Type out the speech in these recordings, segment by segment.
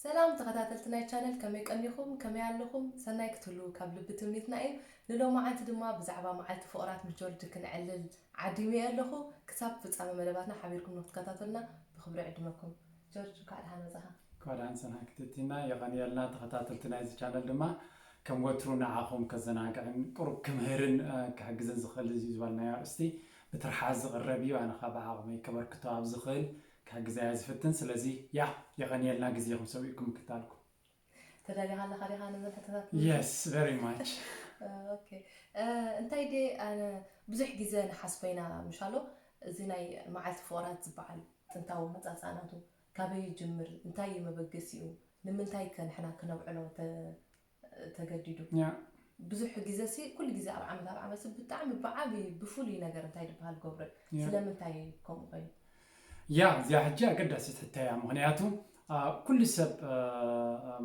ሰላም ተኸታተልቲ ናይ ቻነል፣ ከመይ ቀኒኹም? ከመይ ኣለኹም? ሰናይ ክትህልዉ ካብ ልቢ ትምኒትና እዩ። ንሎማዓንቲ ድማ ብዛዕባ መዓልቲ ፍቑራት ምስ ጆርጅ ክንዕልል ዓዲመ ኣለኹ። ክሳብ ፍጻመ መደባትና ሓቢርኩም ንክትከታተሉና ብኽብሪ ዕድመኩም። ጆርጅ፣ እንኳዕ ደሓን መጻኻ። እንኳዕ ደሓን ጸናሕኪ ቲና። የቐንየልና። ተኸታተልቲ ናይዚ ቻነል ድማ ከም ወትሩ ንዓኹም ከዘናግዕን ቁሩብ ክምህርን፣ እ፣ ክሕግዝን ዝኽእል እዚ ዝበልናዮ ኣርእስቲ ብትርሓስ ዝቕረብ እዩ። ኣነ ኸኣ ብዓቕመይ ከበርክቶ ኣብ ዝኽእል ክሕግዛ እየ ዝፍትን። ስለዚ ያ፣ የቐንየልና ግዜኹም ሰዊእኩም ምክታልኩም። ተዳሊኻ ኣለኻ ዲኻ ነዘን ሕቶታት? Yes, very much. ኦኬ። እ፣ እንታይ ድየ ኣነ ብዙሕ ግዜ ንሓስቦ ኢና ምሻሎ፣ እዚ ናይ መዓልቲ ፍቑራት ዝበዓል ጥንታዊ መጻጻእናቱ ካበይ ይጅምር? እንታይ እዩ መበገሲኡ? ንምንታይ ከ ንሕና ክነብዕሎ ተ-፣ ተገዲዱ? ያ። ብዙሕ ግዜ ሲ፣ ኩሉ ግዜ ኣብ ዓመት፣ ኣብ ዓመት ሲ ብጣዕሚ ብዓቢ፣ ብፍሉይ ነገር እንታይ ዝበሃል ገብረ? ያ። ስለምንታይ ከምኡ ኮይኑ? ያ፣ እዚኣ ሕጂ ኣገዳሲት ሕቶ እያ። ምኽንያቱ፣ አ፣ ኩሉ ሰብ፣ አ፣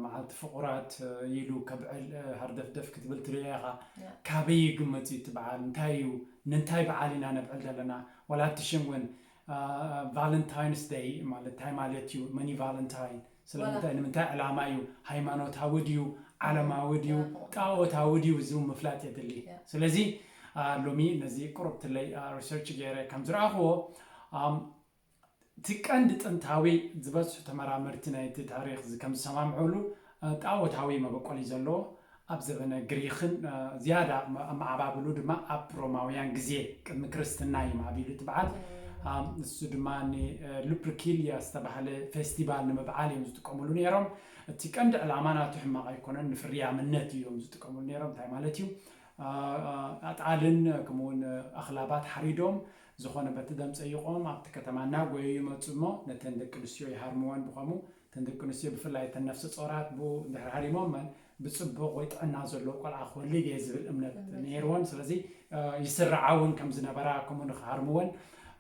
መዓልቲ ፍቑራት፣ አ፣ ኢሉ ከብዕል፣ አ፣ ሃርደፍደፍ ክትብል ትርእዮ ኢኻ። ያ። ካበይ እዩ ግን መጺኡ እቲ በዓል? እንታይ እዩ? ንምንታይ በዓል ኢና ነብዕል ዘለና? ዋላ እቲ ሽም እውን፣ አ፣ ቫለንታይንስ ደይ ማለት እንታይ ማለት እዩ? መን እዩ ቫለንታይን? ስለምንታይ፣ ዋላ ንምንታይ ዕላማ እዩ? ሃይማኖታዊ ድዩ? ዓለማዊ ድዩ? ያ። ጣዖታዊ ድዩ? ዝብል ምፍላጥ የድሊ። ያ። ስለዚ፣ አ፣ ሎሚ ነዚ ቁሩብ ትለይ፣ አ፣ ሪሰርች ገይረ ከም ዝረኣኽዎ፣ ኣም፣ እቲ ቀንዲ ጥንታዊ ዝበዝሑ ተመራመርቲ ናይቲ ታሪኽ ዝ-፣ ከም ዝሰማምዑሉ፣ አ፣ ጣዖታዊ መበቆል እዩ ዘለዎ። ኣብ ዘበነ ግሪኽን፣ አ፣ ዝያዳ መ-፣ ኣመዓባብሉ ድማ ኣብ ሮማውያን ግዜ ቅድሚ ክርስትና እዩ ማዕቢሉ እቲ በዓል። ም። አ፣ ንሱ ድማ ን-፣ አ፣ ሉፕርኪልያ ዝተባህለ ፌስቲቫል ንምብዓል እዮም ዝጥቀምሉ ነይሮም። እቲ ቀንዲ ዕላማ ናቱ ሕማቕ ኣይኮነን፣ ንፍርያምነት እዮም ዝጥቀምሉ ነይሮም። እንታይ ማለት እዩ? አ፣ አ፣ ኣጣልን ከምኡውን ኣኽላባት ሓሪዶም፣ ዝኾነ በቲ ደም ጸይቖም ኣብቲ ከተማ እናጎየዩ ይመጹ እሞ ነተን ደቂ ኣንስትዮ ይሃርምወን። ብኸምኡ እተን ደቂ ኣንስትዮ ብፍላይ እተን ነፍሰ ጾራት ብኡ እንድሕር ሃሪሞመን ብጽቡቕ ወይ ጥዕና ዘለዎ ቆልዓ ክወልድ እየ ዝብል እምነት እምነት። ነይርወን። ስለዚ፣ አ፣ ይስርዓ እውን ከም ዝነበራ ከምኡ ንኽሃርምወን፣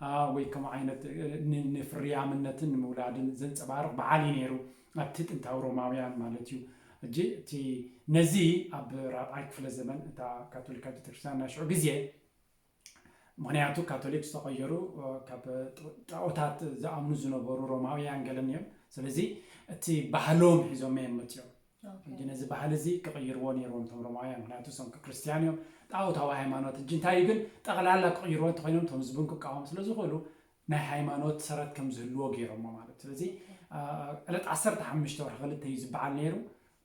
አ፣ ወይ ከምኡ ዓይነት፣ እ፣ ን-፣ ንፍርያምነትን ንምውላድን ዘንጸባርቕ በዓል እዩ ነይሩ ኣብቲ ጥንታዊ ሮማውያን ማለት እዩ። ሕጂ እቲ ነዚ ኣብ ራብዓይ ክፍለ ዘመን እታ ካቶሊካዊት ቤተክርስትያን ናይ ሽዑ ግዜ፣ ምኽንያቱ ካቶሊክ ዝተቐየሩ፣ እ፣ ካብ ጥ-፣ ጣዖታት ዝኣምኑ ዝነበሩ ሮማውያን ገለን እዮም። ስለዚ እቲ ባህሎም ሒዞም እዮም መፂኦም። ኦኬ። ሕጂ ነዚ ባህሊ እዚ ክቕይርዎ ነይርዎም እቶም ሮማውያን፣ ምኽንያቱ እሶም ክርስትያን እዮም፣ ጣዖታዊ ሃይማኖት። ሕጂ እንታይ እዩ ግን ጠቕላላ ክቕይርዎ እንተኾይኖም እቶም ህዝቡን ክቃወሙ ስለ ዝኽእሉ ናይ ሃይማኖት ሰረት ከም ዝህልዎ ገይሮሞ ማለት። ስለዚ፣ ኦኬ። አ፣ ዕለት ዓሰርተ ሓሙሽተ ወርሒ ክልተ እዩ ዝበዓል ነይሩ፣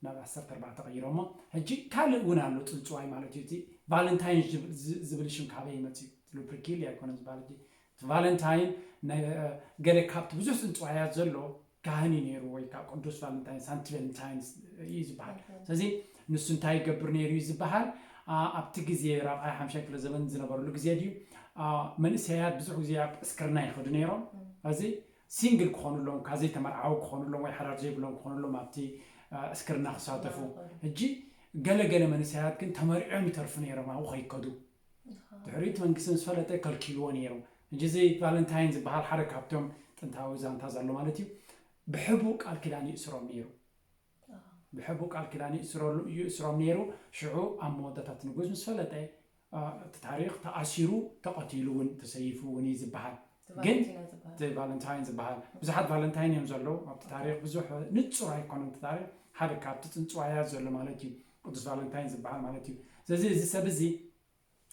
ናብ ዓሰርተ ኣርባዕተ ቀይሮሞ። ሕጂ ካልእ እውን ኣሎ ጽንጽዋይ ማለት እዩ። እቲ ቫለንታይን ዝብል፣ ዝ-፣ ዝብል ሽም ካበይ ይመጽእ እዩ? ሉፕርኪል ኣይኮነን ዝበሃል። እቲ ቫለንታይን ናይ፣ አ፣ ገለ ካብቲ ብዙሕ ጽንጽዋያት ዘሎ ካህን እዩ ነይሩ፣ ወይ ካብ ቅዱስ ቫለንታይን፣ ሳንት ቫለንታይን እዩ ዝበሃል። ኦኬ። ስለዚ ንሱ እንታይ ይገብር ነይሩ እዩ ዝበሃል? አ፣ ኣብቲ ግዜ ራብዓይ ሓምሻይ ክፍለ ዘመን ዝነበረሉ ግዜ ድዩ? አ፣ መንእሰያት ብዙሕ ግዜ ኣብ ዕስክርና ይኸዱ ነይሮም። ም። እዚ ሲንግል ክኾኑ ኣለዎም፣ ካብ ዘይተመርዓዉ ክኾኑ ኣለዎም፣ ወይ ሓዳር ዘይብሎም ክኾኑ ኣለዎም፣ ኣብቲ፣ አ፣ ዕስክርና ክሳተፉ። ክሳተፉ። ሕጂ ገለ ገለ መንእሰያት ግን ተመሪዖም ይተርፉ ነይሮም፣ ኣብኡ ከይከዱ። ኣሃ። ድሕሪኡ እቲ መንግስቲ ምስ ፈለጠ ከልኪልዎ ነይሩ። ሕጂ እዚ ቫለንታይን ዝበሃል ሓደ ካብቶም ጥንታዊ ዛንታ ዘሎ ማለት እዩ። ብሕቡእ ቃል ኪዳን ይእስሮም ነይሩ። ኣሃ። ብሕቡእ ቃል ኪዳን ይእስረሉ፣ ይእስሮም ነይሩ። ሽዑ ኣብ መወዳእታ እቲ ንጉስ ምስ ፈለጠ፣ አ፣ እቲ ታሪኽ ተኣሲሩ፣ ተቐቲሉ እውን፣ ተሰይፉ እውን እዩ ዝበሃል። እቲ ግን ቫለንቲኖ ዝበሃል። እቲ ቫለንታይን ዝበሃል፣ ብዙሓት ቫለንታይን እዮም ዘለዉ ኣብቲ ታሪኽ። ብዙሕ ንጹር ኣይኮነን እቲ ታሪኽ። ሓደ ካብቲ ጽንጽዋያት ዘሎ ማለት እዩ፣ ቅዱስ ቫለንታይን ዝበሃል ማለት እዩ። ስለዚ እዚ ሰብ እዚ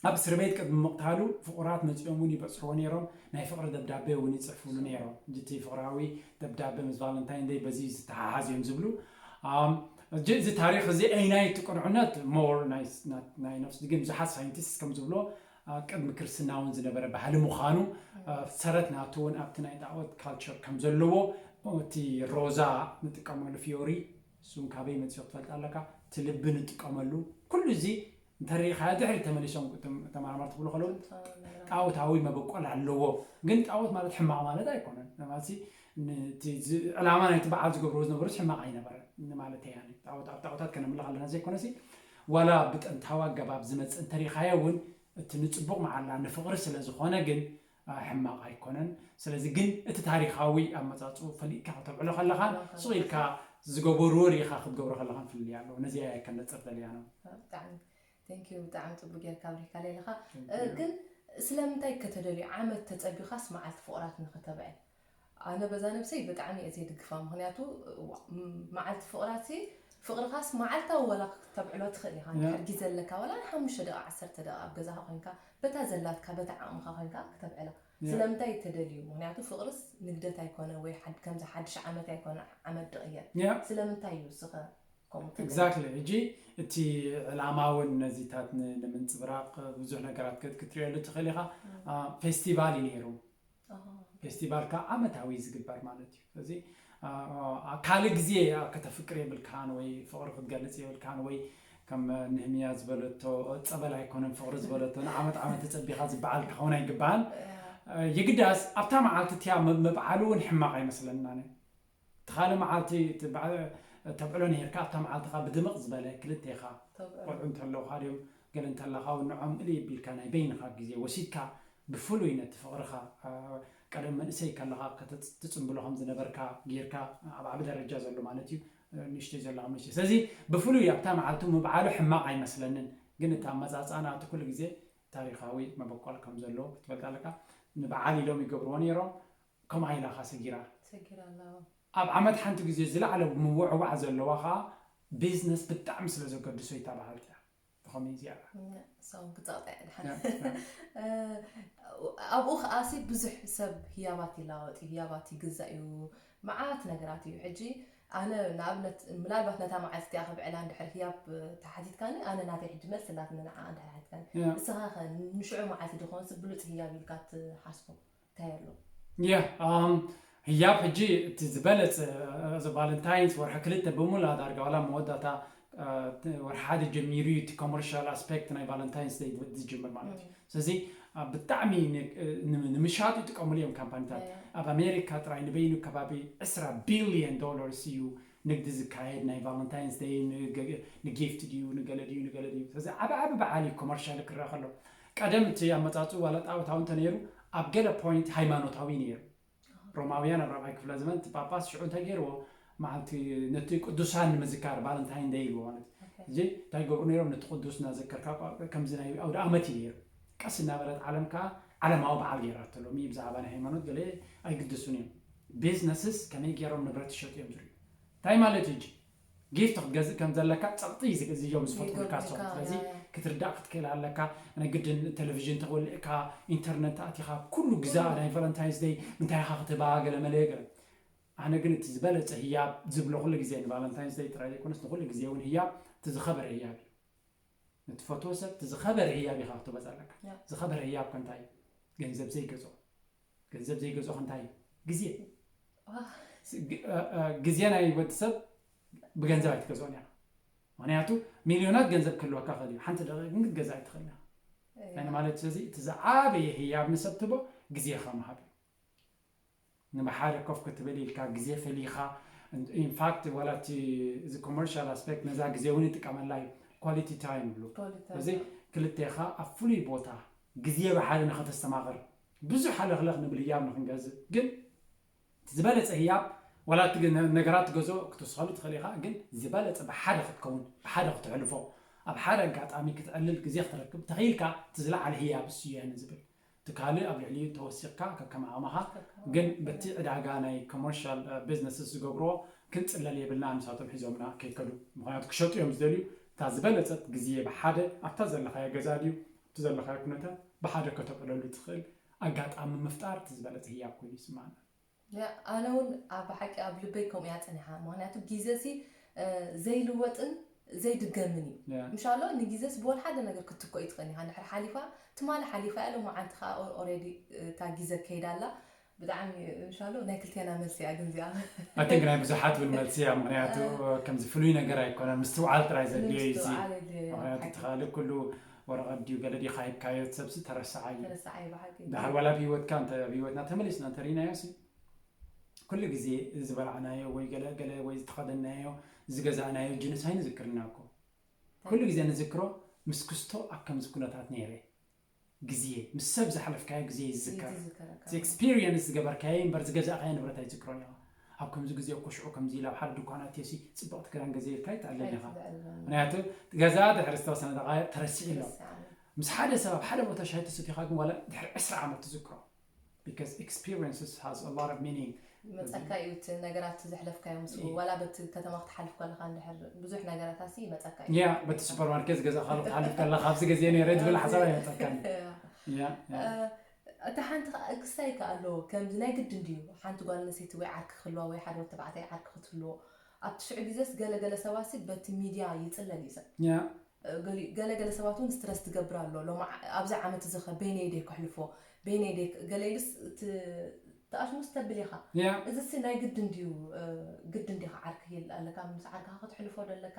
ኣብ እስር ቤት ቅድሚ ምቕታሉ ፍቑራት መጺኦም እውን ይበጽሕዎ ነይሮም። ናይ ፍቕሪ ደብዳቤ እውን ይጽሕፍሉ ነይሮም። ሕጂ እቲ ፍቕራዊ ደብዳቤ ምስ ቫለንታይን ደይ በዚ ዝተሓሓዝ እዮም ዝብሉ። ኣም፣ እዚ፣ እዚ ታሪኽ እዚ ኣይናይ እቲ ቅኑዕነት ሞር ናይ፣ ናይ፣ ናይ ነፍሲ ግን ብዙሓት ሳይንቲስት ከም ዝብሎ፣ አ፣ ቅድሚ ክርስትና እውን ዝነበረ ባህሊ ምዃኑ፣ አ፣ ሰረት ናቱ እውን ኣብቲ ናይ ጣዖት ካልቸር ከም ዘለዎ፣ እቲ ሮዛ ንጥቀመሉ ፊዮሪ፣ እሱ እውን ካበይ መጺኡ ክትፈልጥ ኣለካ፣ እቲ ልቢ ንጥቀመሉ፣ ኩሉ እዚ እንተሪኢኻዮ ድሕሪት ተመሊሶም እቶም ተመራመርቲ ክብሉ ከለዉ፣ ጥንታዊ ነገራት። ጣዖታዊ መበቆል ኣለዎ። ግን ጣዖት ማለት ሕማቕ ማለት ኣይኮነን። ማለት ሲ፣ ን-፣ እቲ ዝ-፣ ዕላማ ናይቲ በዓል ዝገብርዎ ዝነበሩስ ሕማቕ ኣይነበረን ንማለት እያ። ጣዖት፣ ኣብ ጣዖታት ከነምልኽ ኣለና ዘይኮነሲ፣ ዋላ ብጥንታዊ ኣገባብ ዝመጽእ እንተሪኢኻዮ እውን፣ እቲ ንጽቡቕ መዓላ ንፍቕሪ ስለ ዝኾነ ግን፣ አ፣ ሕማቕ ኣይኮነን። ስለዚ ግን እቲ ታሪኻዊ ኣመጻጽኡ ፈሊጥካ ከተብዕሎ ከለኻን፣ ኣዎ፣ ሱቕ ኢልካ ዝገበርዎ ርኢኻ ክትገብሮ ከለኻን ፍልልይ ኣለዎ። ነዚኣ እያ ከነጽር ደልያ ነው። ብጣዕሚ፣ thank you፣ ብጣዕሚ ጽቡቅ ጌርካ ኣብሪህካለይ ኣለኻ። Thank እ፣ you። ግን ስለምንታይ ከተደልዩ ዓመት ተጸቢኻስ መዓልቲ ፍቑራት ንኽተብዕል? ኣነ በዛ ነብሰይ ብጣዕሚ እየ ዘይድግፋ። ምኽንያቱ ዋ- ም- መዓልቲ ፍቕራሲ ፍቕርኻስ መዓልታዊ ዋላ ክተብዕሎ ትኽእል ኢኻ። እንድሕር ግዜ ኣለካ ዋላ ንሓሙሽተ ደቂቃ ዓሰርተ ደቂቃ ኣብ ገዛኻ ኮይንካ በታ ዘላትካ በታ ዓቕምኻ ኮይንካ ክተብዕላ። ስለምንታይ ተደልዩ? ምኽንያቱ ፍቕርስ ንግደት ኣይኮነ ወይ ሓድ- ከምዚ ሓድሽ ዓመት ኣይኮነ ዓመት ድቕየር። ስለምንታይ እዩ እስኸ ከምኡ ትብል? Exactly። ሕጂ እቲ ዕላማ እውን ነዚታት ን- ንምንፅብራቕ ብዙሕ ነገራት ክት- ክትሪኦሉ ትኽእል ኢኻ። ፌስቲቫል እዩ ነይሩ። ፌስቲቫል ከዓ ዓመታዊ ዝግበር ማለት እዩ። ስለዚ ካልእ ግዜ ከተፍቅር የብልካን ወይ ፍቕሪ ክትገልፅ የብልካን ወይ ከም ንህምያ ዝበለቶ ጸበል ኣይኮነን ፍቕሪ ዝበለቶ ንዓመት ዓመት ተጸቢኻ ዝበዓል ክኸውን ኣይግባን። የግዳስ ኣብታ መዓልቲ እቲያ ምብዓሉ እውን ሕማቕ ኣይመስለናን። እቲ ካልእ መዓልቲ ተብዕሎ ነይርካ ኣብታ መዓልትኻ ብድምቕ ዝበለ ክልቴኻ ቆልዑ እንተለውካ ድዮም ገለ እንተለኻ እውን ንዖም እልይ ቢልካ ናይ በይንኻ ግዜ ወሲድካ ብፍሉይ ነቲ ፍቕርኻ ቀደም መንእሰይ ከለኻ ትጽንብሎ ከም ዝነበርካ ጌርካ ኣብ ዓቢ ደረጃ ዘሎ ማለት እዩ ንእሽተይ ዘለኻ መሸ ስለዚ ብፍሉይ ኣብታ መዓልቱ ምብዓሉ ሕማቕ ኣይመስለንን ግን እቲ ኣመጻጽኣ ናቱ ኩሉ ግዜ ታሪኻዊ መበቆል ከም ዘለዎ ክትፈልጥ ኣለካ ንበዓል ኢሎም ይገብርዎ ነይሮም ከምኣ ኢላኻ ሰጊራ ሰጊራ ኣለዎ ኣብ ዓመት ሓንቲ ግዜ ዝለዓለ ምውዕዋዕ ዘለዋ ኸዓ ቢዝነስ ብጣዕሚ ስለ ዘገድሶ ይታ በዓልቲ እያ ብኸመይ እዚኣ እያ ሰው ክፀቕጠ ድሓን ኣብኡ ከዓሲ ብዙሕ ሰብ ህያባት ይላወጥ እዩ ህያባት ይግዛእ እዩ መዓት ነገራት እዩ ሕጂ ኣነ ንኣብነት ምናልባት ነታ መዓልቲ እቲኣ ክብዕላ እንድሕር ህያብ ተሓቲትካኒ ኣነ ናተይ ሕጂ መልሲ ኣላትኒ ንዓ እንድሕር ሓቲትካኒ ንስኻ ኸ ንሽዑ መዓልቲ ድኾንስ ብሉፅ ህያብ ኢልካ ትሓስቦ እንታይ ኣሎ ያ ህያብ ሕጂ እቲ ዝበለፅ እዚ ቫለንታይንስ ወርሒ ክልተ ብሙላ ዳርጋ ዋላ መወዳእታ ወርሒ ሓደ ጀሚሩ እዩ እቲ ኮመርሻል ኣስፔክት ናይ ቫለንታይንስ ደይ ዝጅምር ማለት እዩ ስለዚ ብጣዕሚ ንምሻጥ ይጥቀሙሉ እዮም ካምፓኒታት ኣብ ኣሜሪካ ጥራይ ንበይኑ ከባቢ ዕስራ ቢልዮን ዶላርስ እዩ ንግዲ ዝካየድ ናይ ቫለንታይንስ ደይ ንጊፍት ድዩ ንገለ ድዩ ንገለ ድዩ ስለዚ ዓብ ዓብ በዓል እዩ ኮመርሻል ክረአ ከሎ ቀደም እቲ ኣመፃፅኡ ዋላ ጣዖታዊ እንተነይሩ ኣብ ገለ ፖይንት ሃይማኖታዊ ነይሩ ሮማውያን ኣብ ራብዓይ ክፍለ ዘመን እቲ ጳጳስ ሽዑ እንታይ ገይርዎ መዓልቲ ነቲ ቅዱሳን ንምዝካር ቫለንታይን ደይ ኢልዎ ማለት እዚ እንታይ ገብሩ ነይሮም ነቲ ቅዱስ እናዘከርካ ከምዚ ናይ ኣውደ ኣመት እዩ ነይሩ ቀስ እናበለት ዓለም ከዓ ዓለማዊ በዓል ገይራቶ ሎሚ ብዛዕባ ናይ ሃይማኖት ገለ ኣይግድሱን እዮም ቢዝነስስ ከመይ ገይሮም ንብረት ይሸጡ እዮም ዝርዩ እንታይ ማለት እዩ ጊፍት ክትገዝእ ከም ዘለካ ፀቕጢ እዩ ዝዮም ዝፈጥሩልካ ሶም ስለዚ ክትርዳእ ክትክእል ኣለካ ናይ ግድን ቴሌቪዥን ተወልእካ ኢንተርነት ኣቲኻ ኩሉ ግዛ ናይ ቫለንታይንስ ደይ እንታይ ኢኻ ክትባ ገለ መለ ገለ ኣነ ግን እቲ ዝበለፀ ህያብ ዝብሎ ኩሉ ግዜ ንቫለንታይንስ ደይ ጥራይ ዘይኮነስ ንኩሉ ግዜ እውን ህያብ እቲ ዝኸበረ ህያብ እዩ ንትፈትዎ ሰብ እቲ ዝኸበረ ህያብ ኢኻ ክትበፅ ኣለካ ዝኸበረ ህያብ ከንታይ እዩ ገንዘብ ዘይገዝኦ ገንዘብ ዘይገዝኦ ከንታይ እዩ ግዜ ግዜ ናይ ወዲ ሰብ ብገንዘብ ኣይትገዝኦን እያ ምክንያቱ ሚልዮናት ገንዘብ ክህልወካ ክእል እዩ ሓንቲ ደቂቕ ግን ክትገዛ ኣይትኽእል እያ ማለት ስለዚ እቲ ዝዓበየ ህያብ ንሰብ ትቦ ግዜኻ ምሃብ እዩ ንብሓደ ኮፍ ክትብል ኢልካ ግዜ ፈሊኻ ኢንፋክት ዋላ እቲ እዚ ኮመርሻል ኣስፔክት ነዛ ግዜ እውን ይጥቀመላ እዩ ኳሊቲ ታይም ይብሉ እዚ ክልቴኻ ኣብ ፍሉይ ቦታ ግዜ ብሓደ ንኸተስተማቕር ብዙሕ ሃለኽለኽ ንብል ህያብ ንኽንገዝእ ግን ዝበለፀ ህያብ ዋላ እቲ ነገራት ትገዝኦ ክትወስኸሉ ትኽእል ኢኻ ግን ዝበለፀ ብሓደ ክትከውን ብሓደ ክትሕልፎ ኣብ ሓደ ኣጋጣሚ ክትዕልል ግዜ ክትረክብ ተኽኢልካ እቲ ዝለዓለ ህያብ እሱ እየ ዝብል እቲ ካልእ ኣብ ልዕሊኡ ተወሲኽካ ከከም ዓቕምኻ ግን በቲ ዕዳጋ ናይ ኮመርሻል ቢዝነስስ ዝገብርዎ ክንፅለል የብልና ንሳቶም ሒዞምና ከይከዱ ምክንያቱ ክሸጡ እዮም ዝደልዩ እታ ዝበለፀት ግዜ ብሓደ ኣብታ ዘለኻዮ ገዛ ድዩ ኣብቲ ዘለኻዮ ኩነታት ብሓደ ከተብዕለሉ ትኽእል ኣጋጣሚ ምፍጣር እቲ ዝበለፀ ህያብ ኮይኑ ይስማዕና ኣነ እውን ኣብ ሓቂ ኣብ ልበይ ከምኡ እያ ፀኒሓ ምክንያቱ ግዜ ሲ ዘይልወጥን ዘይድገምን እዩ ምሻሎ ንግዜስ ብወል ሓደ ነገር ክትኮ ይትኽእል ኢኻ እንድሕር ሓሊፋ ትማሊ ሓሊፋ እያ ሎማዓንቲ ከዓ ኦሬዲ እታ ግዜ ከይዳ ኣላ ብጣዕሚ ምሻሎ ናይ ክልቴና መልሲ እያ ግን እዚኣ ኣቲንክ ናይ ብዙሓት ብል መልሲ እያ ምክንያቱ ከምዚ ፍሉይ ነገር ኣይኮነን ምስትውዓል ጥራይ ዘድልዮ እዩ እዚ ምክንያቱ እቲ ካልእ ኩሉ ወረቐት ድዩ ገለ ድዩ ካሂብካዮ እቲ ሰብሲ ተረስዓ እዩ ተረስዓ እዩ ብሓቂ ድሓር ዋላ ኣብ ህይወትካ እንተ ኣብ ህይወትና ተመሊስና እንተርኢናዮ ሲ ኩሉ ግዜ ዝበላዕናዮ ወይ ገለ ገለ ወይ ዝተኸደናዮ ዝገዛእናዮ ጅንስ ኣይንዝክርና እኮ ኩሉ ግዜ ንዝክሮ ምስ ክስቶ ኣብ ከምዚ ኩነታት ነይረ ግዜ ምስ ሰብ ዝሓለፍካዮ ግዜ ይዝከር እዚ ኤክስፒሪየንስ ዝገበርካዮ እምበር ዝገዛእካዮ ንብረት ኣይዝክሮን ኢኻ ኣብ ከምዚ ግዜ እኮ ሽዑ ከምዚ ኢላ ኣብ ሓደ ድኳን ኣትየሲ ፅብቕቲ ክዳን ገዘ ኢልካ ይትዕልል ኢኻ ምክንያቱ ገዛ ድሕሪ ዝተወሰነ ደቃ ተረሲዕ ኣሎ ምስ ሓደ ሰብ ኣብ ሓደ ቦታ ሻይ ተሰቲኻ ግን ዋላ ድሕሪ ዕስራ ዓመት ትዝክሮ because experiences has a lot of meaning መፀካ እዩ እቲ ነገራት ዘሕለፍካዮ ምስ እየ። ዋላ በቲ ከተማ ክትሓልፍ ከለካ እንድሕር ብዙሕ ነገራት ኣሲ መፀካ እዩ ያ በቲ ሱፐርማርኬት ገዛእካሉ ክትሓልፍ ከለካ ኣብዚ ግዜ ነይረ ዝብል ሓሳብ ኣይመፀካን። ያ ያ። እቲ ሓንቲ ከዓ ክስታይ ከ ኣለዎ ከምዚ ናይ ግድን ድዩ ሓንቲ ጓል ኣንስተይቲ ወይ ዓርኪ ክህልዋ ወይ ሓደ ወዲ ተባዕታይ ዓርኪ ክትህልዎ ኣብቲ ሽዑ ግዜስ ገለገለ ሰባሲ በቲ ሚድያ ይፅለል እዩ ሰብ ያ ገሊኡ- ገለገለ ሰባት እውን ስትረስ ትገብር ኣሎ ሎም ኣብዚ ዓመት እዚ ከ በይነይ ደይ ከሕልፎ በይነይ ደይ ገለ ኢልስ ትኣሽሙስ ተብል ኢኻ ያ እዚ ሲ ናይ ግድን ድዩ ግድን ዲኻ ዓርኪ ኣለካ ምስ ዓርክኻ ክትሕልፎ ዶ ኣለካ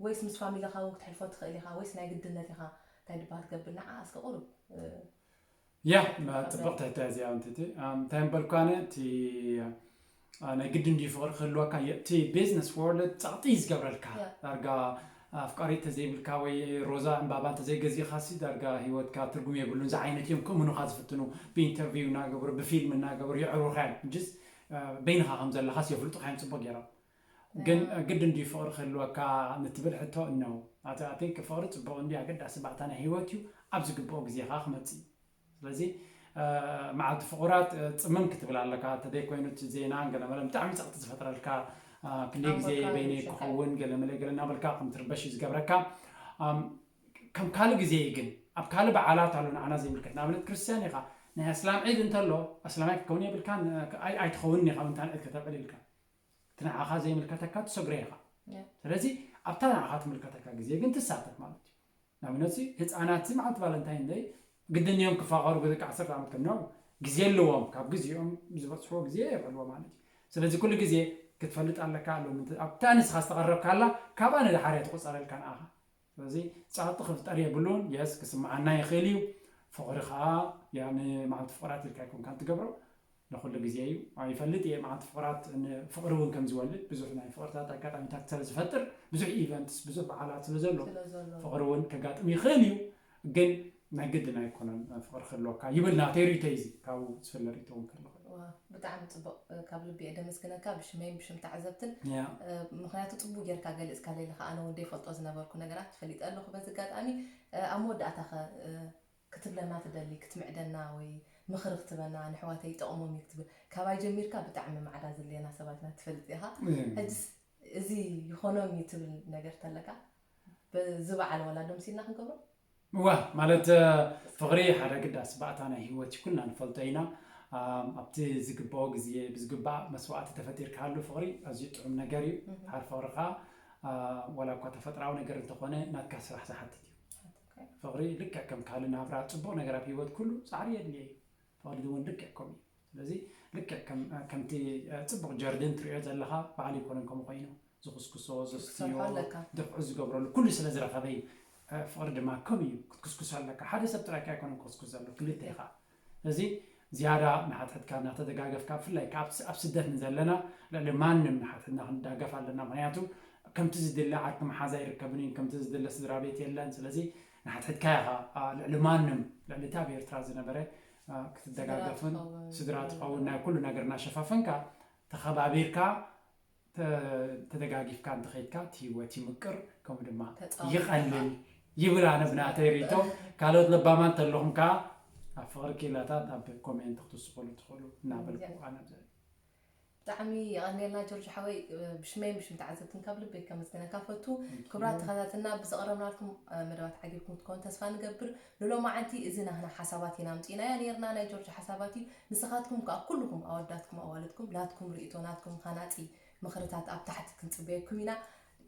ወይስ ምስ ፋሚሊኻ እውን ክትሕልፎ ትኽእል ኢኻ ወይስ ናይ ግድነት ኢኻ እንታይ ድባ ክትገብር ንዓ እስከ ቁሩብ ያ ጽብቕቲ ሕቶ እዚኣ እንትቲ እንታይ ምበልኳነ እቲ ናይ ግድን ድዩ ፍቕሪ ክህልወካ እቲ ቢዝነስ ወርልድ ጸቕጢ እዩ ዝገብረልካ ያ። ዳርጋ ኣፍቃሪ ተዘይብልካ ወይ ሮዛ ዕምባባ እንተዘይገዚእካ ሲ ዳርጋ ህይወትካ ትርጉም የብሉን ዝዓይነት እዮም ክእምኑካ ዝፍትኑ ብኢንተርቪው እናገበሩ ብፊልም እናገበሩ የዕሩካ እዮም ጅስ በይንካ ከም ዘለካስ የፍልጡካ እዮም ጽቡቅ ገይሮም ግን ግድን ድዩ ፍቕሪ ክህልወካ ንትብል ሕቶ እነው ኣቲንክ ፍቕሪ ጽቡቅ እንዲ ኣገዳሲ ባእታ ናይ ህይወት እዩ ኣብ ዝግብኦ ግዜካ ክመጽእ እዩ ስለዚ መዓልቲ ፍቑራት ፅምም ክትብል ኣለካ እንተደይ ኮይኑ እቲ ዜና ገለመለ ብጣዕሚ ፀቕጢ ዝፈጥረልካ ክንደይ ግዜ ኣእምሮካ በይነይ ይሸፍን። ክኸውን ገለመለ ገለ እናበልካ ከም ትርበሽ እዩ ዝገብረካ ኣም፣ ከም ካልእ ግዜ እዩ ግን ኣብ ካልእ በዓላት ኣሎ ንዓና ዘይምልከት ንኣብነት ክርስትያን ኢኻ ናይ ኣስላም ዒድ እንተሎ ኣስላማይ ክትከውን የብልካን ኣይ- ኣይትኸውንን ኢኻ ምንታን ዒድ ከተብዕል ኢልካ እቲ ንዓኻ ዘይምልከተካ ትሰግሮ ኢኻ ያ። ስለዚ ኣብታ ንዓኻ ትምልከተካ ግዜ ግን ትሳተፍ ማለት እዩ ንኣብነት ህፃናት መዓልቲ ቫለንታይን ደይ ግድን እዮም ክፋቐሩ ብደቂ ዓሰርተ ዓመት ከነው ግዜ ኣለዎም ካብ ግዜኦም ዝበፅሕዎ ግዜ የብዕልዎ ማለት እዩ ስለዚ ኩሉ ግዜ ክትፈልጥ ኣለካ ኣሎ ኣብታ ንስኻ ዝተቐረብካላ ካብኣ ንድሓር እያ ትቁፀረልካ ንኣኻ ስለዚ ፃቕጢ ክፍጠር የብሉን የስ ክስምዓና ይኽእል እዩ ፍቕሪ ከዓ ያ ንመዓልቲ ፍቕራት ኢልካ ኣይኮንካን ትገብሮ ንኩሉ ግዜ እዩ ይፈልጥ እየ መዓልቲ ፍቕራት ፍቕሪ እውን ከም ዝወልድ ብዙሕ ናይ ፍቕርታት ኣጋጣሚታት ስለ ዝፈጥር ብዙሕ ኢቨንትስ ብዙሕ በዓላት ስለ ዘሎ ስለ ዘሎ ፍቕሪ እውን ከጋጥም ይኽእል እዩ ግን ናይ ግድን ኣይኮነን ፍቕሪ ክህልወካ ይብል ናተይ ርእቶ እዚ ካብኡ ዝፍለ ርእቶ እውን ክህልወ ዋ፣ ብጣዕሚ ፅቡቅ ካብ ልቢ እየ ደመስግነካ ብሽመይን ብሽም ተዓዘብትን ያ ምክንያቱ ፅቡቅ ጌርካ ገሊፅካ ሌለ ከዓ ኣነ እውን ዘይፈልጦ ዝነበርኩ ነገራት ትፈሊጠ ኣለኩ በዚ ኣጋጣሚ ኣብ መወዳእታ ከ ክትብለና ትደሊ ክትምዕደና ወይ ምኽሪ ክትበና ንሕዋተይ ይጠቕሞም እዩ ክትብል ካባይ ጀሚርካ ብጣዕሚ ማዕዳ ዝለየና ሰባት ኢና ትፈልጥ ኢኻ ሕጅስ እዚ ይኾኖም እዩ ትብል ነገር ተለካ በዚ በዓል ወላ ዶምሲና ክንገብሮ እዋ ማለት ፍቕሪ ሓደ ግዳስ ባእታ ናይ ህይወት እዩ ኩልና ንፈልጦ ኢና ኣብቲ ዝግብኦ ግዜ ብዝግባእ መስዋዕቲ ተፈጢርካሉ ፍቕሪ ኣዝዩ ጥዑም ነገር እዩ ሓር ፍቕሪ ከዓ ዋላ እኳ ተፈጥራዊ ነገር እንተኾነ ናትካ ስራሕ ዝሓትት እዩ ፍቕሪ ልክዕ ከም ካልእ ናብራ ፅቡቕ ነገር ኣብ ህይወት ኩሉ ፃዕሪ የድልየ እዩ ፍቕሪ እውን ልክዕ ከምኡ እዩ ስለዚ ልክዕ ከምቲ ፅቡቕ ጀርድን ትሪኦ ዘለካ ባዕሉ ይኮነን ከምኡ ኮይኑ ዝኩስኩሶ ዘስትዮ ክትሰርሖ ኣለካ ድፍዑ ዝገብረሉ ኩሉ ስለ ዝረኸበ እዩ ፍቕሪ ድማ ከም እዩ ክትኩስኩሶ ኣለካ ሓደ ሰብ ጥራይካ ኣይኮነን ክኩስኩስ ዘሎ ክልተ ኢኻ እዚ ዝያዳ ንሓትሕትካ እናተደጋገፍካ ብፍላይ ካብ ኣብ ስደት ንዘለና ልዕሊ ማንም ንሓትሕትና ክንዳገፍ ኣለና ምክንያቱ ከምቲ ዝድለ ዓርኪ መሓዛ ይርከብን እዩ ከምቲ ዝድለ ስድራ ቤት የለን ስለዚ ንሓትሕትካ ኢኻ ልዕሊ ማንም ልዕሊ እቲ ኣብ ኤርትራ ዝነበረ ክትደጋገፍን ስድራ ትኸውን ናይ ኩሉ ነገር እናሸፋፈንካ ተኸባቢርካ ተደጋጊፍካ እንተኸይድካ እቲ ህይወት ይምቅር ከምኡ ድማ ይቐልል ይብል ኣነ ብናተይ ርእቶ ካልኦት ለባማ እንተለኹም ከዓ ኣብ ፍቕሪ ክኢላታት ኣብ ኮሜንት ክትስኸሉ ትኽእሉ እናበልኩ ኣነ ብጣዕሚ የቐንየልና ጆርጅ ሓወይ ብሽመይ ብሽም ተዓዘብትን ካብ ልበይ ከመስግነካ ፈቱ ክብራት ተኸታትና ብዘቕረብናልኩም መደባት ዓጊብኩም ትከውን ተስፋ ንገብር ንሎማዓንቲ እዚ ናህና ሓሳባት ኢና ኣምፂእናያ ነርና ናይ ጆርጅ ሓሳባት እዩ ንስኻትኩም ከዓ ኩልኩም ኣወዳትኩም ኣዋልድኩም ናትኩም ርእቶ ናትኩም ሃናፂ ምኽርታት ኣብ ታሕቲ ክንፅበየኩም ኢና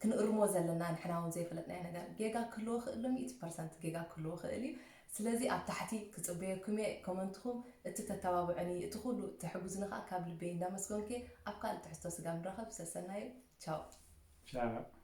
ክንእርሞ ዘለና ንሕና እውን ዘይፈለጥናዮ ነገር ጌጋ ክህልዎ ክእሉ ሚእቲ ፐርሰንት ጌጋ ክህልዎ ክእል እዩ ስለዚ ኣብ ታሕቲ ክፅበየኩም እየ ኮመንትኹም እቲ ተተባብዑኒ እቲ ኩሉ ትሕጉዝኒ ከዓ ካብ ልበይ እንዳመስገንኩ ኣብ ካልእ ትሕዝቶ ስጋ ንራኸብ ሰሰናዩ ቻው ቻው